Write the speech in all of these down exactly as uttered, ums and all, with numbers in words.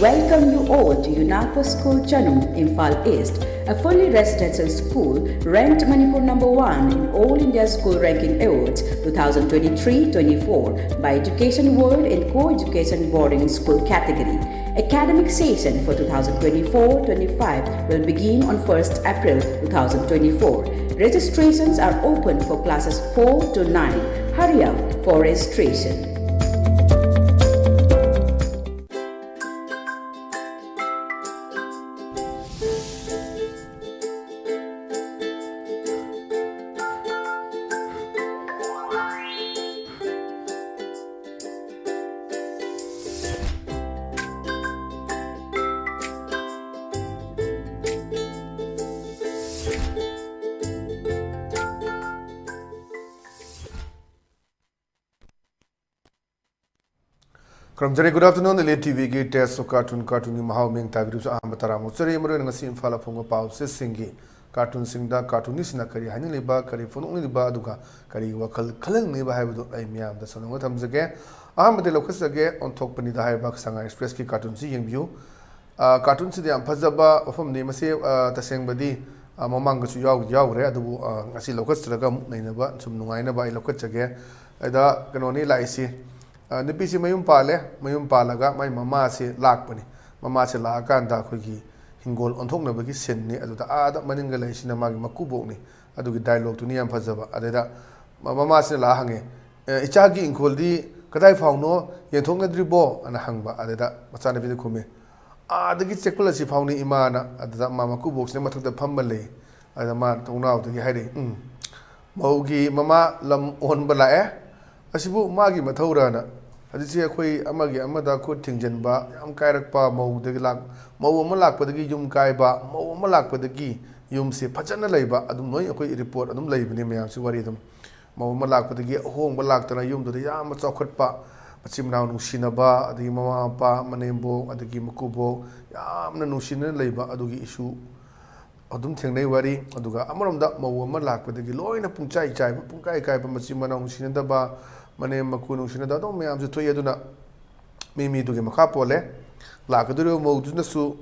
Welcome you all to UNACO School Chanum, Imphal East, a fully residential school ranked Manipur number one in All India School Ranking Awards two thousand twenty-three twenty-four by Education World in Co-Education Boarding School category. Academic session for two thousand twenty-four twenty-five will begin on first April two thousand twenty-four. Registrations are open for classes four to nine. Hurry up for registration. ꯈꯨꯔꯨꯝꯖꯔꯤ꯫ Good afternoon, Elite ꯇꯤꯚꯤꯒꯤ Taste of Cartoon, ꯀꯥꯔꯇꯨꯟꯒꯤ ꯃꯍꯥꯎ ꯃꯤꯡ ꯇꯥꯕꯤꯔꯤꯕꯁꯨ ꯑꯍꯥꯟꯕ ꯇꯔꯥꯃꯨꯛ ꯆꯔꯤ꯫ ꯃꯔꯨꯑꯣꯏꯅ ꯉꯁꯤ ꯏꯝꯐꯥꯜ ꯑꯐꯣꯡꯕ ꯄꯥꯎꯆꯦꯁꯤꯡꯒꯤ ꯀꯥꯔꯇꯨꯟꯁꯤꯡꯗ ꯀꯥꯔꯇꯨꯟꯅꯤꯁꯤꯅ ꯀꯔꯤ ꯍꯥꯏꯅꯤꯡꯂꯤꯕ, ꯀꯔꯤ ꯐꯣꯡꯗꯣꯛꯅꯤꯡꯂꯤꯕ, ꯑꯗꯨꯒ ꯀꯔꯤ ꯋꯥꯈꯜ ꯈꯜꯍꯟꯅꯤꯡꯂꯤꯕ ꯍꯥꯏꯕꯗꯨ ꯑꯩ ꯃꯤꯌꯥꯝꯗ ꯁꯟꯗꯣꯛꯅ ꯊꯝꯖꯒꯦ꯫ ꯑꯍꯥꯟꯕꯗ ꯂꯧꯈꯠꯆꯒꯦ, ꯑꯣꯟꯊꯣꯛꯄꯅꯤꯗ ꯍꯥꯏꯔꯤꯕ ꯁꯉꯥꯏ ꯑꯦꯛꯁꯄ꯭ꯔꯦꯁꯀꯤ ꯀꯥꯔꯇꯨꯟꯁꯤ ꯌꯦꯡꯕꯤꯌꯨ꯫ ꯑ, ꯀꯥꯔꯇꯨꯟꯁꯤꯗꯤ ꯌꯥꯝ ꯐꯖꯕ ꯋꯥꯐꯝꯅꯤ꯫ ꯃꯁꯤ, ꯑ, ꯇꯁꯦꯡꯕꯗꯤ, ꯑ, ꯃꯃꯥꯡꯗꯁꯨ ꯌꯥꯎ-, ꯌꯥꯎꯈ꯭ꯔꯦ, ꯑꯗꯨꯕꯨ, ꯑ, ꯉꯁꯤ ꯂꯧꯈꯠꯆꯔꯒ ꯑꯃꯨꯛ ꯅꯩꯅꯕ, ꯁꯨꯝ ꯅꯨꯡꯉꯥꯏꯅꯕ ꯑꯩ ꯂꯧꯈꯠꯆꯒꯦ꯫ ꯑꯗ ꯀꯩꯅꯣꯅꯤ ꯂꯥꯛꯏꯁꯤ, ꯑ, ꯅꯨꯄꯤꯁꯤ ꯃꯌꯨꯝ ꯄꯥꯜꯂꯦ, ꯃꯌꯨꯝ ꯄꯥꯜꯂꯒ ꯃꯥꯏ ꯃꯃꯥꯁꯤ ꯂꯥꯛꯄꯅꯤ꯫ ꯃꯃꯥꯁꯤ ꯂꯥꯛꯑꯀꯥꯟꯗ ꯑꯩꯈꯣꯏꯒꯤ ꯍꯤꯡꯒꯣꯜ ꯑꯣꯟꯊꯣꯛꯅꯕꯒꯤ ꯁꯤꯟꯅꯤ꯫ ꯑꯗꯨꯗ ꯑꯥꯗ ꯃꯅꯤꯡꯗ ꯂꯩꯁꯤꯅ ꯃꯥꯒꯤ ꯃꯀꯨꯕꯣꯛꯅꯤ꯫ ꯑꯗꯨꯒꯤ ꯗꯥꯏꯂꯣꯛꯇꯨꯅꯤ ꯌꯥꯝ ꯐꯖꯕ꯫ ꯑꯗꯩꯗ ꯃ-, ꯃꯃꯥꯁꯤꯅ ꯂꯥꯛꯑ ꯍꯪꯉꯦ, "ꯑꯦ, ꯏꯆꯥꯒꯤ ꯏꯪꯈꯣꯜꯗꯤ ꯀꯗꯥꯏ ꯐꯥꯎꯅꯣ, ꯌꯦꯟꯊꯣꯛꯅꯗ꯭ꯔꯤꯕꯣ?" ꯑꯅ ꯍꯪꯕ꯫ ꯑꯗꯩꯗ ꯃꯆꯥꯅꯨꯄꯤꯗ ꯈꯨꯝꯃꯦ, "ꯑꯥꯗꯒꯤ ꯆꯦꯛꯄꯜ ꯑꯁꯤ ꯐꯥꯎꯅꯤ, ꯏꯃꯥꯅ"꯫ ꯑꯗꯨꯗ ꯃꯥ ꯃꯀꯨꯕꯣꯛꯁꯤꯅ ꯃꯊꯛꯇ ꯐꯝꯃ ꯂꯩ꯫ ꯑꯗꯨꯗ ꯃꯥ ꯊꯣꯡꯅꯥꯎꯗꯒꯤ ꯍꯥꯏꯔꯛꯏ, "ꯎꯝ, ꯃꯧꯒꯤ ꯃꯃꯥ ꯂꯝ ꯑꯣꯟꯕ ꯂꯥꯛꯑꯦ꯫ ꯑꯁꯤꯕꯨ ꯃꯥꯒꯤ ꯃꯊꯧꯔꯅ?" ꯍꯧꯖꯤꯛꯁꯦ ꯑꯩꯈꯣꯏ ꯑꯃꯒꯤ ꯑꯃꯗ ꯈꯨꯠ ꯊꯤꯡꯖꯤꯟꯕ, ꯌꯥꯝ ꯀꯥꯏꯔꯛꯄ, ꯃꯧꯗꯒꯤ ꯂꯥꯛ-, ꯃꯧ ꯑꯃ ꯂꯥꯛꯄꯗꯒꯤ ꯌꯨꯝ ꯀꯥꯏꯕ, ꯃꯧ ꯑꯃ ꯂꯥꯛꯄꯗꯒꯤ ꯌꯨꯝꯁꯦ ꯐꯖꯅ ꯂꯩꯕ, ꯑꯗꯨꯝ ꯂꯣꯏ ꯑꯩꯈꯣꯏ ꯔꯤꯄꯣꯔꯠ ꯑꯗꯨꯝ ꯂꯩꯕꯅꯤ ꯃꯌꯥꯝꯁꯤ ꯋꯥꯔꯤ ꯑꯗꯨꯝ꯫ ꯃꯧ ꯑꯃ ꯂꯥꯛꯄꯗꯒꯤ ꯑꯍꯣꯡꯕ ꯂꯥꯛꯇꯅ ꯌꯨꯝꯗꯨꯗ ꯌꯥꯝꯅ ꯆꯥꯎꯈꯠꯄ, ꯃꯆꯤꯟ ꯃꯅꯥꯎ ꯅꯨꯡꯁꯤꯅꯕ, ꯑꯗꯒꯤ ꯃꯃꯥ ꯃꯄꯥ, ꯃꯅꯦꯝꯕꯣꯛ, ꯑꯗꯒꯤ ꯃꯀꯨꯕꯣꯛ ꯌꯥꯝꯅ ꯅꯨꯡꯁꯤꯅꯅ ꯂꯩꯕ ꯑꯗꯨꯒꯤ ꯏꯁꯨ ꯑꯗꯨꯝ ꯊꯦꯡꯅꯩ ꯋꯥꯔꯤ꯫ ꯑꯗꯨꯒ ꯑꯃꯔꯣꯝꯗ ꯃꯧ ꯑꯃ ꯂꯥꯛꯄꯗꯒꯤ ꯂꯣꯏꯅ ꯄꯨꯡꯆꯥꯏ ꯆꯥꯏꯕ, ꯄꯨꯡꯀꯥꯏ ꯀꯥꯏꯕ, ꯃꯆꯤꯟ ꯃꯅꯥꯎ ꯅꯨꯡꯁꯤꯅꯗꯕ, ꯃꯅꯦꯝ ꯃꯀꯨ ꯅꯨꯡꯁꯤꯅꯗꯕ ꯑꯗꯨꯝ ꯃꯌꯥꯝꯁꯨ ꯊꯣꯛꯏ꯫ ꯑꯗꯨꯅ ꯃꯤ ꯃꯤꯗꯨꯒꯤ ꯃꯈꯥ ꯄꯣꯜꯂꯦ꯫ ꯂꯥꯛꯀꯗꯧꯔꯤꯕ ꯃꯧꯗꯨꯅꯁꯨ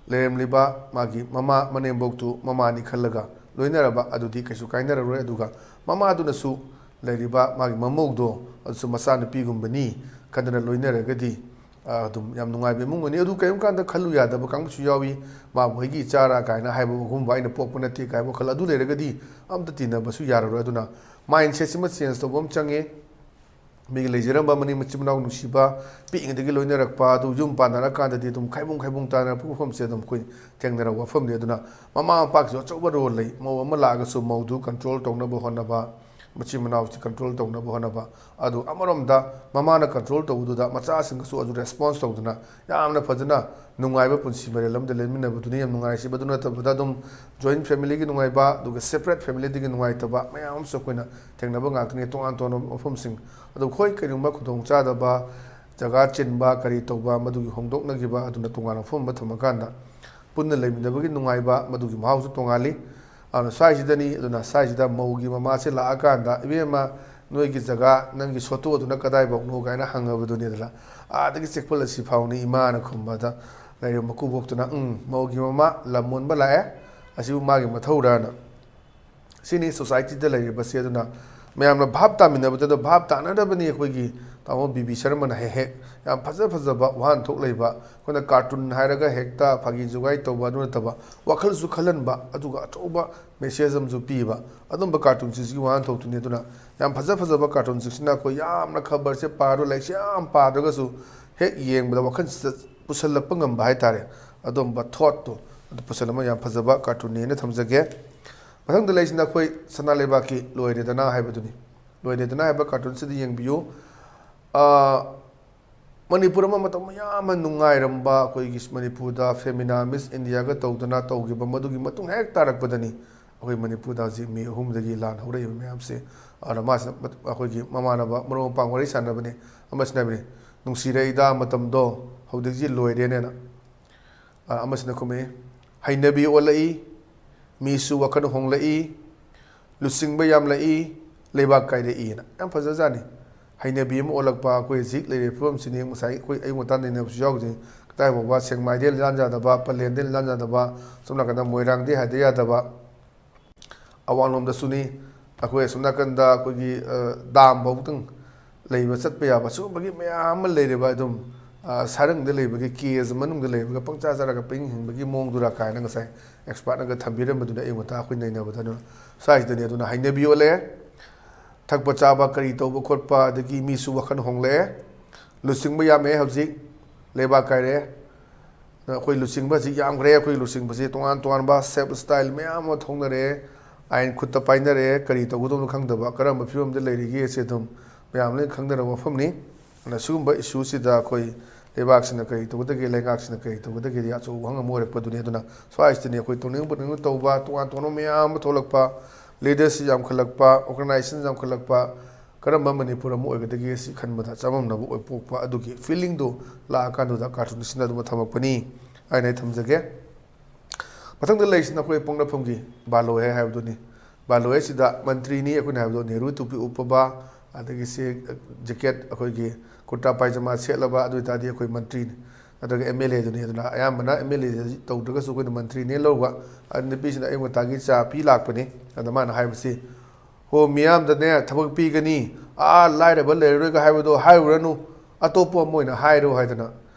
ꯂꯩꯔꯝꯂꯤꯕ ꯃꯥꯒꯤ ꯃꯃꯥ ꯃꯅꯦꯝꯕꯣꯛꯇꯨ ꯃꯃꯥꯅꯤ ꯈꯜꯂꯒ ꯂꯣꯏꯅꯔꯕ ꯑꯗꯨꯗꯤ ꯀꯩꯁꯨ ꯀꯥꯏꯅꯔꯔꯣꯏ꯫ ꯑꯗꯨꯒ ꯃꯃꯥꯗꯨꯅꯁꯨ ꯂꯩꯔꯤꯕ ꯃꯥꯒꯤ ꯃꯃꯧꯗꯣ ꯑꯗꯨꯁꯨ ꯃꯆꯥꯅꯨꯄꯤꯒꯨꯝꯕꯅꯤ ꯈꯟꯗꯅ ꯂꯣꯏꯅꯔꯒꯗꯤ, ꯑ, ꯑꯗꯨꯝ ꯌꯥꯝ ꯅꯨꯡꯉꯥꯏꯕ ꯏꯃꯨꯡ ꯑꯃꯅꯤ꯫ ꯑꯗꯨ ꯀꯔꯤꯒꯨꯝꯕ ꯀꯥꯟꯗ ꯈꯜꯂꯨ ꯌꯥꯗꯕ ꯀꯥꯡꯕꯨꯁꯨ ꯌꯥꯎꯏ꯫ "ꯃꯥꯕꯨ ꯑꯩꯒꯤ ꯏꯆꯥꯔꯥ?" ꯀꯥꯏꯅ ꯍꯥꯏꯕꯒꯨꯝꯕ, "ꯑꯩꯅ ꯄꯣꯛꯄ ꯅꯠꯇꯦ" ꯀꯥꯏꯕ ꯋꯥꯈꯜ ꯑꯗꯨ ꯂꯩꯔꯒꯗꯤ ꯑꯝꯇ ꯇꯤꯟꯅꯕꯁꯨ ꯌꯥꯔꯔꯣꯏ꯫ ꯑꯗꯨꯅ mindset ꯁꯤꯃ change ꯇꯧꯕ ꯑꯃ ꯆꯪꯉꯦ꯫ ꯃꯤꯒꯤ ꯂꯩꯖꯔꯝꯕ ꯃꯅꯤ ꯃꯆꯤꯟ ꯃꯅꯥꯎ ꯅꯨꯡꯁꯤꯕ, ꯄꯤꯛꯏꯉꯩꯗꯒꯤ ꯂꯣꯏꯅꯔꯛꯄ ꯑꯗꯨ ꯌꯨꯝ ꯄꯥꯟꯅꯔꯀꯥꯟꯗꯗꯤ ꯑꯗꯨꯝ ꯈꯥꯏꯕꯨꯡ ꯈꯥꯏꯕꯨꯡ ꯇꯥꯅꯔꯛꯄ ꯋꯥꯐꯝꯁꯦ ꯑꯗꯨꯝ ꯑꯩꯈꯣꯏ ꯊꯦꯡꯅꯔꯛꯄ ꯋꯥꯐꯝꯅꯤ꯫ ꯑꯗꯨꯅ ꯃꯃꯥ ꯃꯄꯥꯒꯤꯁꯨ ꯑꯆꯧꯕ role ꯂꯩ꯫ ꯃꯧ ꯑꯃ ꯂꯥꯛꯑꯒꯁꯨ ꯃꯧꯗꯨ control ꯇꯧꯅꯕ ꯍꯣꯠꯅꯕ, ꯃꯆꯤꯟ ꯃꯅꯥꯎꯁꯤ control ꯇꯧꯅꯕ ꯍꯣꯠꯅꯕ꯫ ꯑꯗꯨ ꯑꯃꯔꯣꯝꯗ ꯃꯃꯥꯅ control ꯇꯧꯕꯗꯨꯗ ꯃꯆꯥꯁꯤꯡꯒꯁꯨ ꯑꯗꯨ response ꯇꯧꯗꯨꯅ ꯌꯥꯝꯅ ꯐꯖꯅ ꯅꯨꯡꯉꯥꯏꯕ ꯄꯨꯟꯁꯤ ꯃꯔꯦꯜ ꯑꯃꯗ ꯂꯦꯟꯃꯤꯟꯅꯕꯗꯨꯅ ꯌꯥꯝ ꯅꯨꯡꯉꯥꯏꯔꯤꯁꯤ꯫ ꯃꯗꯨ ꯅꯠꯇꯕꯗ ꯑꯗꯨꯝ joint family ꯒꯤ ꯅꯨꯡꯉꯥꯏꯕ, ꯑꯗꯨꯒ separate family ꯗꯒꯤ ꯅꯨꯡꯉꯥꯏꯇꯕ ꯃꯌꯥꯝ ꯑꯃꯁꯨ ꯑꯩꯈꯣꯏꯅ ꯊꯦꯡꯅꯕ ꯉꯥꯛꯇꯅꯤ, ꯇꯣꯉꯥꯟ ꯇꯣꯉꯥꯟꯕ ꯃꯐꯝꯁꯤꯡ꯫ ꯑꯗꯨ ꯍꯣꯏ, ꯀꯔꯤꯒꯨꯝꯕ ꯈꯨꯗꯣꯡꯆꯥꯗꯕ, ꯖꯒꯥ ꯆꯤꯟꯕ, ꯀꯔꯤ ꯇꯧꯕ, ꯃꯗꯨꯒꯤ ꯍꯣꯡꯗꯣꯛꯅꯈꯤꯕ ꯑꯗꯨꯅ ꯇꯣꯉꯥꯟꯕ ꯃꯐꯝ ꯑꯃ ꯊꯝꯃꯀꯥꯟꯗ ꯄꯨꯟꯅ ꯂꯩꯃꯤꯟꯅꯕꯒꯤ ꯅꯨꯡꯉꯥꯏꯕ, ꯃꯗꯨꯒꯤ ꯃꯍꯥꯎꯁꯨ ꯇꯣꯉꯥꯜꯂꯤ꯫ ꯑꯗꯨꯅ ꯁ꯭ꯋꯥꯏꯁꯤꯗꯅꯤ, ꯑꯗꯨꯅ ꯁ꯭ꯋꯥꯏꯁꯤꯗ ꯃꯧꯒꯤ ꯃꯃꯥꯁꯦ ꯂꯥꯛꯑꯀꯥꯟꯗ, "ꯏꯕꯦꯝꯃ, ꯅꯣꯏꯒꯤ ꯖꯒꯥ, ꯅꯪꯒꯤ ꯁꯣꯇꯣꯗꯨꯅ ꯀꯗꯥꯏꯐꯥꯎꯅꯣ?" ꯀꯥꯏꯅ ꯍꯪꯉꯕꯗꯨꯅꯤꯗꯅ, "ꯑꯥꯗꯒꯤ ꯆꯦꯛꯄꯜ ꯑꯁꯤ ꯐꯥꯎꯅꯤ, ꯏꯃꯥꯅ" ꯈꯨꯝꯕꯗ, ꯂꯩꯔꯤꯕ ꯃꯀꯨꯕꯣꯛꯇꯨꯅ, "ꯎꯝ, ꯃꯧꯒꯤ ꯃꯃꯥ ꯂꯝ ꯑꯣꯟꯕ ꯂꯥꯛꯑꯦ, ꯑꯁꯤꯕꯨ ꯃꯥꯒꯤ ꯃꯊꯧꯔꯥꯅ"꯫ ꯁꯤꯅꯤ society ꯗ ꯂꯩꯔꯤꯕꯁꯦ꯫ ꯑꯗꯨꯅ ꯃꯌꯥꯝꯅ ꯚꯥꯞ ꯇꯥꯃꯤꯟꯅꯕꯗ, ꯑꯗꯣ ꯚꯥꯞ ꯇꯥꯅꯗꯕꯅꯤ꯫ ꯑꯩꯈꯣꯏꯒꯤ ꯇꯥꯃꯣ ꯕꯤ ꯕꯤ ꯁꯔꯃꯅ ꯍꯦꯛ ꯍꯦꯛ ꯌꯥꯝ ꯐꯖ ꯐꯖꯕ ꯋꯥꯍꯟꯊꯣꯛ ꯂꯩꯕ, ꯑꯩꯈꯣꯏꯅ cartoon ꯍꯥꯏꯔꯒ ꯍꯦꯛꯇ ꯐꯥꯒꯤ ꯖꯨꯒꯥꯏ ꯇꯧꯕ ꯑꯗꯨ ꯅꯠꯇꯕ, ꯋꯥꯈꯜꯁꯨ ꯈꯜꯍꯟꯕ, ꯑꯗꯨꯒ ꯑꯆꯧꯕ message ꯑꯃꯁꯨ ꯄꯤꯕ ꯑꯗꯨꯝꯕ cartoon ꯁꯤꯡꯁꯤꯒꯤ ꯋꯥꯍꯟꯊꯣꯛꯇꯨꯅꯤ꯫ ꯑꯗꯨꯅ ꯌꯥꯝ ꯐꯖ ꯐꯖꯕ cartoon ꯁꯤꯡꯁꯤꯅ ꯑꯩꯈꯣꯏ ꯌꯥꯝꯅ ꯈꯕꯔꯁꯦ ꯄꯥꯔꯣ, ꯂꯥꯏꯔꯤꯛꯁꯦ ꯌꯥꯝ ꯄꯥꯗ꯭ꯔꯒꯁꯨ ꯍꯦꯛ ꯌꯦꯡꯕꯗ ꯋꯥꯈꯜꯁꯤꯗ ꯄꯨꯁꯜꯂꯛꯄ ꯉꯝꯕ ꯍꯥꯏꯇꯥꯔꯦ, ꯑꯗꯨꯝꯕ thought ꯇꯣ ꯑꯗꯨ ꯄꯨꯁꯜꯂꯛꯄ ꯌꯥꯝ ꯐꯖꯕ cartoon ꯅꯦꯅ ꯊꯝꯖꯒꯦ꯫ ꯃꯊꯪꯗ ꯂꯩꯁꯤꯅ ꯑꯩꯈꯣꯏ ꯁꯅꯥ ꯂꯩꯕꯥꯛꯀꯤ ꯂꯣꯏꯔꯦꯗꯅ ꯍꯥꯏꯕꯗꯨꯅꯤ꯫ ꯂꯣꯏꯔꯦꯗꯅ ꯍꯥꯏꯕ cartoon ꯁꯤꯗ ꯌꯦꯡꯕꯤꯌꯨ꯫ ꯑꯥ, ꯃꯅꯤꯄꯨꯔ ꯑꯃ ꯃꯇꯝ ꯃꯌꯥꯝ ꯑꯃ ꯅꯨꯡꯉꯥꯏꯔꯝꯕ, ꯑꯩꯈꯣꯏꯒꯤ ꯃꯅꯤꯄꯨꯔꯗ Femina Miss India ꯒ ꯇꯧꯗꯅ ꯇꯧꯈꯤꯕ ꯃꯗꯨꯒꯤ ꯃꯇꯨꯡ ꯍꯦꯛ ꯇꯥꯔꯛꯄꯗꯅꯤ ꯑꯩꯈꯣꯏ ꯃꯅꯤꯄꯨꯔꯗ ꯍꯧꯖꯤꯛ ꯃꯤ ꯑꯍꯨꯝꯗꯒꯤ ꯂꯥꯟ ꯍꯧꯔꯛꯏꯕ ꯃꯌꯥꯝꯁꯦ꯫ ꯑꯗꯨꯅ ꯃꯥꯁꯤꯅ ꯑꯩꯈꯣꯏꯒꯤ ꯃꯃꯥꯟꯅꯕ ꯃꯔꯨꯞ ꯃꯄꯥꯡ ꯋꯥꯔꯤ ꯁꯥꯟꯅꯕꯅꯤ, ꯑꯃꯁꯤꯅ ꯍꯥꯏꯕꯅꯤ, "ꯅꯨꯡꯁꯤꯔꯛꯏꯗ ꯃꯇꯝꯗꯣ, ꯍꯧꯖꯤꯛꯁꯤ ꯂꯣꯏꯔꯦꯅꯦꯅ"꯫ ꯑ, ꯑꯃꯁꯤꯅ ꯈꯨꯝꯃꯛꯏ, "ꯍꯩꯅꯕꯤ ꯑꯣꯜꯂꯛꯏ, ꯃꯤꯁꯨ ꯋꯥꯈꯜ ꯍꯣꯡꯂꯛꯏ, ꯂꯨꯆꯤꯡꯕ ꯌꯥꯝꯂꯛꯏ, ꯂꯩꯕꯥꯛ ꯀꯥꯏꯔꯛꯏꯅ"꯫ ꯌꯥꯝ ꯐꯖꯖꯥꯠꯅꯤ꯫ ꯍꯩꯅꯕꯤ ꯑꯃ ꯑꯣꯜꯂꯛꯄ, ꯑꯩꯈꯣꯏ ꯍꯧꯖꯤꯛ ꯂꯩꯔꯤꯕ ꯐꯤꯕꯝꯁꯤꯅꯤ꯫ ꯉꯁꯥꯏ ꯑꯩꯈꯣꯏ ꯑꯌꯨꯛ ꯉꯟꯇꯥ ꯅꯩꯅꯕꯁꯨ ꯌꯥꯎꯈꯤꯗꯦ꯫ ꯀꯗꯥꯏ ꯐꯥꯎꯕ ꯁꯦꯛꯃꯥꯏꯗꯩ ꯂꯥꯟ ꯌꯥꯗꯕ, ꯄꯂꯦꯟꯗꯩ ꯂꯥꯟ ꯌꯥꯗꯕ, ꯁꯣꯝ ꯅꯥꯀꯟꯗ ꯃꯣꯏꯔꯥꯡꯗꯩ ꯍꯥꯏꯗ ꯌꯥꯗꯕ, ꯑꯋꯥꯡꯂꯣꯝꯗꯁꯨꯅꯤ꯫ ꯑꯩꯈꯣꯏ ꯑꯁꯣꯝ ꯅꯥꯀꯟꯗ ꯑꯩꯈꯣꯏꯒꯤ, ꯑ, ꯗꯥꯝ ꯐꯥꯎꯕꯗꯪ ꯂꯩꯕ ꯆꯠꯄ ꯌꯥꯕ ꯁꯤꯒꯨꯝꯕꯒꯤ ꯃꯌꯥꯝ ꯑꯃ ꯂꯩꯔꯤꯕ ꯑꯗꯨꯝ, ꯑ, ꯁꯥꯔꯪꯗ ꯂꯩꯕꯒꯤ ꯀꯦꯖ ꯃꯅꯨꯡꯗ ꯂꯩꯕꯒ ꯄꯪꯆꯥ ꯆꯥꯔꯒ ꯄꯪꯍꯤꯡ ꯍꯤꯡꯕꯒꯤ ꯃꯑꯣꯡꯗꯨꯔꯥ ꯀꯥꯏꯅ ꯉꯁꯥꯏ ꯑꯦꯛꯁꯄꯥꯔꯠꯅꯒ ꯊꯝꯕꯤꯔꯝꯕꯗꯨꯅ ꯑꯌꯨꯛ ꯉꯟꯇꯥ ꯑꯩꯈꯣꯏ ꯅꯩꯅꯕꯗ ꯑꯗꯨꯅ ꯁ꯭ꯋꯥꯏꯁꯤꯗꯅꯤ꯫ ꯑꯗꯨꯅ ꯍꯩꯅꯕꯤ ꯑꯣꯜꯂꯛꯑꯦ꯫ ꯊꯛꯄ ꯆꯥꯕ ꯀꯔꯤ ꯇꯧꯕ ꯈꯣꯠꯄ, ꯑꯗꯒꯤ ꯃꯤꯁꯨ ꯋꯥꯈꯜ ꯍꯣꯡꯂꯛꯑꯦ꯫ ꯂꯨꯆꯤꯡꯕ ꯌꯥꯝꯃꯛꯑꯦ ꯍꯧꯖꯤꯛ꯫ ꯂꯩꯕꯥꯛ ꯀꯥꯏꯔꯦ꯫ ꯑꯩꯈꯣꯏ ꯂꯨꯆꯤꯡꯕ ꯍꯧꯖꯤꯛ ꯌꯥꯝꯈ꯭ꯔꯦ꯫ ꯑꯩꯈꯣꯏ ꯂꯨꯆꯤꯡꯕꯁꯦ ꯇꯣꯉꯥꯟ ꯇꯣꯉꯥꯟꯕ ꯁꯦꯞ ꯁ꯭ꯇꯥꯏꯜ ꯃꯌꯥꯝ ꯑꯃ ꯊꯣꯛꯅꯔꯦ꯫ ꯑꯥꯏꯟ ꯈꯨꯠꯇ ꯄꯥꯏꯅꯔꯦ꯫ ꯀꯔꯤ ꯇꯧꯒꯗꯧꯅꯣ ꯈꯪꯗꯕ, ꯀꯔꯝꯕ ꯐꯤꯕꯝꯗ ꯂꯩꯔꯤꯒꯦ ꯁꯤ ꯑꯗꯨꯝ ꯃꯌꯥꯝ ꯂꯣꯏꯅ ꯈꯪꯅꯔꯕ ꯋꯥꯐꯝꯅꯤ꯫ ꯑꯗꯨꯅ ꯁꯤꯒꯨꯝꯕ ꯏꯁꯨꯁꯤꯗ ꯑꯩꯈꯣꯏ ꯂꯩꯕꯥꯛꯁꯤꯅ ꯀꯔꯤ ꯇꯧꯒꯗꯒꯦ, ꯂꯩꯉꯥꯛꯁꯤꯅ ꯀꯔꯤ ꯇꯧꯒꯗꯒꯦꯗꯤ ꯑꯆꯧꯕ ꯋꯥꯍꯪ ꯑꯃ ꯑꯣꯏꯔꯛꯄꯗꯨꯅꯤ꯫ ꯑꯗꯨꯅ ꯁ꯭ꯋꯥꯏꯁꯤꯗꯅꯤ ꯑꯩꯈꯣꯏ ꯇꯧꯅꯤꯡ ꯄꯣꯠꯅꯤꯡ ꯇꯧꯕ, ꯇꯣꯉꯥꯟ ꯇꯣꯉꯥꯟꯕ ꯃꯌꯥꯝ ꯑꯃ ꯊꯣꯛꯂꯛꯄ, ꯂꯤꯗꯔꯁꯤꯞ ꯌꯥꯝꯈꯠꯂꯛꯄ, ꯑꯣꯔꯒꯅꯥꯏꯖꯦꯁꯟ ꯌꯥꯝꯈꯠꯂꯛꯄ, ꯀꯔꯝꯕ ꯃꯅꯤꯄꯨꯔ ꯑꯃ ꯑꯣꯏꯒꯗꯒꯦ ꯁꯤ ꯈꯟꯕꯗ ꯆꯃꯝꯅꯕ ꯑꯣꯏ ꯄꯣꯛꯄ ꯑꯗꯨꯒꯤ ꯐꯤꯂꯤꯡꯗꯨ ꯂꯥꯛꯑꯀꯥꯟꯗꯨꯗ ꯀꯥꯔꯇꯨꯟꯁꯤꯅ ꯑꯗꯨꯃ ꯊꯝꯃꯛꯄꯅꯤ ꯍꯥꯏꯅ ꯑꯩ ꯊꯝꯖꯒꯦ꯫ ꯃꯊꯪꯗ ꯂꯩꯔꯤꯁꯤꯅ ꯑꯩꯈꯣꯏ ꯄꯣꯛꯅꯐꯝꯒꯤ ꯕꯥꯂꯣꯏ ꯍꯥꯏ ꯍꯥꯏꯕꯗꯨꯅꯤ꯫ ꯕꯥꯂꯣꯏ ꯑꯁꯤꯗ ꯃꯟꯇ꯭ꯔꯤꯅꯤ ꯑꯩꯈꯣꯏꯅ ꯍꯥꯏꯕꯗꯣ ꯅꯦꯍꯔꯨ ꯇꯨꯄꯤ ꯎꯞꯄꯕ, ꯑꯗꯒꯤ ꯁꯤ ꯖꯦꯀꯦꯠ ꯑꯩꯈꯣꯏꯒꯤ ꯀꯨꯔꯇꯥ ꯄꯥꯏꯖꯃꯥ ꯁꯦꯠꯂꯕ, ꯑꯗꯨ ꯑꯣꯏꯇꯥꯔꯗꯤ ꯑꯩꯈꯣꯏ ꯃꯟꯇ꯭ꯔꯤꯅꯤ ꯅꯠꯇ꯭ꯔꯒ ꯑꯦꯝ ꯑꯦꯜ ꯑꯦꯗꯨꯅꯤ꯫ ꯑꯗꯨꯅ ꯑꯌꯥꯝꯕꯅ ꯑꯦꯝ ꯑꯦꯜ ꯑꯦ ꯇꯧꯗ꯭ꯔꯒꯁꯨ ꯑꯩꯈꯣꯏꯅ ꯃꯟꯇ꯭ꯔꯤꯅꯦ ꯂꯧꯕ꯫ ꯑꯗꯨ ꯅꯨꯄꯤꯁꯤꯅ ꯑꯌꯨꯛ ꯉꯟꯇꯥꯒꯤ ꯆꯥ ꯄꯤ ꯂꯥꯛꯄꯅꯤ꯫ ꯑꯗ ꯃꯥꯅ ꯍꯥꯏꯕꯁꯤ, "ꯍꯣ, ꯃꯤꯌꯥꯝꯗꯅꯦ ꯊꯕꯛ ꯄꯤꯒꯅꯤ, ꯑꯥ ꯂꯥꯏꯔꯕ ꯂꯩꯔꯔꯣꯏꯒ ꯍꯥꯏꯕꯗꯣ ꯍꯥꯏꯔꯨꯔꯅꯨ, ꯑꯇꯣꯞꯄ ꯑꯃ ꯑꯣꯏꯅ ꯍꯥꯏꯔꯣ" ꯍꯥꯏꯗꯅ꯫